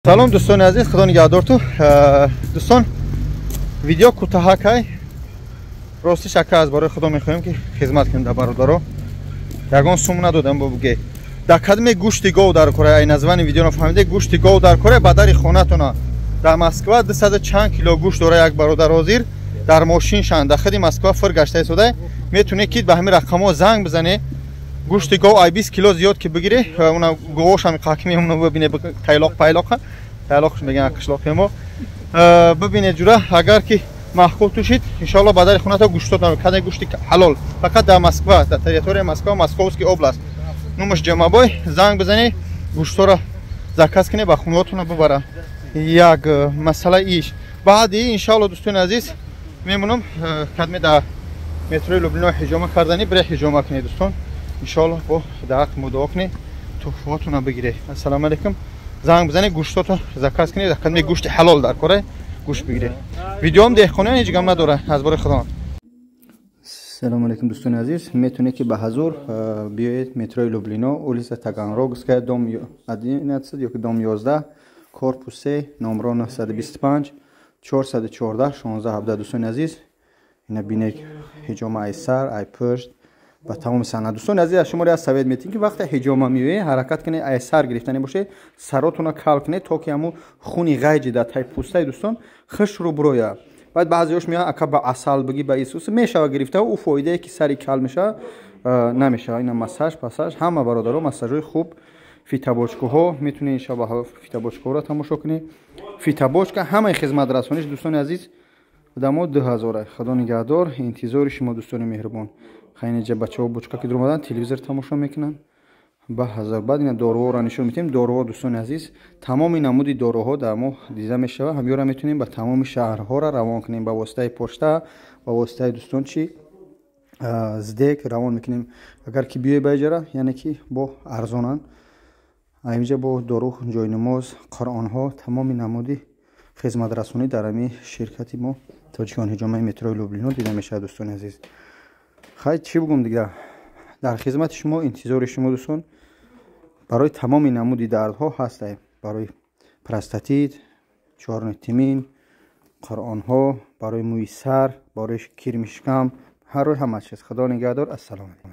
Салом, дӯстони азиз, худо нигаҳдорту. Дӯстон, видео кӯтаҳакай. Ростиш, ака, аз барои худо мехоҳем, ки хизмат кунем дар бародаро. Ягон сум надодам, бубуге. Дар кадме гӯшти гов дар кора, ай названи видеоро фаҳмиде, гӯшти гов дар кора, ба дари хонатона. Дар Москва 200 чанд кило гӯшт дора як бародар, ҳозир дар мошин шанд, дар худи Москва фир гашта истода. Метавонед, ки ба ҳамин рақамҳо занг бизанед. Гӯшти гов ай 20 кило зиёд ки бигире, уна говошам қакми, уна бибине, тайлоқ пайлоқа, тайлоқш мегӯян қишлоқи мо. Бибинед, ҷура, агар ки маъқул тушид, иншоалло ба дари хонато гӯштотон, каде гӯшти ҳалол, фақат дар Москва, дар территорияи Москва, Московский область. Номаш Ҷамабой, занг бизанед, гӯштҳоро заказ кунед, ба хонаотона бибара. Як масъала иш. Баъди, иншоалло, дӯстони азиз, мемонам, кадме дар метрои Люблино ҳиҷома кардани, бире ҳиҷома кунед, дӯстон. Иншоалло, бо дар ҳаққи мо дуо кунед, туҳфаотона бигиред. Ассалому алайкум. Занг бизанед, гӯштото заказ кунед, кадме гӯшти ҳалол дар кора, гӯшт бигиред. Видеоам деҳқониён ҳеҷ гам надора, аз бори худо. Салому алейкум, дӯстони азиз. Метавонед, ки ба ҳазур биёед, метрои Люблино, улица Таганрогская, дом 11 ёки дом 11, корпус 3, номро 925 414 16 17. Дӯстони азиз, ина бинед, ҳиҷома ай сар, ай пушт, ба тамоми саҳна. Дӯстони азиз, аз шуморо як совет метиҳем, ки вақте ҳиҷома меоед, ҳаракат кунед, ай сар гирифтане бошед, саротона кал кунед, то ки ҳамун хуни ғайҷи дар таи пӯстаи дӯстон хушрӯ бурояд. Баъд баъзеош меоянд: «Ака, ба асал бигӣ, ба исус мешава гирифта». Ӯ фоидае, ки сари кал мешава, намешава. Ина массаж пассаж, ҳама бародаро, массажҳои хуб, фитобочкаҳо, метавонед иншоалло фитобочкаҳоро тамошо кунед. Фитобочка, ҳамаи хизматрасониш, дӯстони азиз, дамо 2000. Худо нигаҳдор, интизори шумо, дӯстони меҳрубон. Хайнеҷа бачаҳо бочка ки дуромадан, телевизор тамошо мекунанд. Ба ҳазор. Баъд ина доруҳоро нишон медиҳем. Доруҳо, дӯстони азиз, тамоми намуди доруҳо дар мо дида мешавад. Ҳамёра метавонем ба тамоми шаҳрҳоро равон кунем, ба воситаи пошта, ба воситаи, дӯстон, чи СДЭК равон мекунем. Агар ки биёй ба иҷара, яъне ки бо арзонанд. Инҷа бо дору, ҷойнамоз, қуръонҳо, тамоми намуди хизматрасонӣ дар ҳамин ширкати мо, Тоҷикон ҳиҷомаи метрои Люблино, дида мешавад, дӯстони азиз. Хай, чӣ бугум дигар? Дар хизмати шумо, интизори шумо, дӯстон. Барои тамоми намуди дардҳо ҳастае, барои простатит, чёрный тмин, қуръонҳо, барои мӯи сар, барои кирми шикам, ҳаррӯи ҳама чиз. Худо нигаҳдор, ассалому алайкум.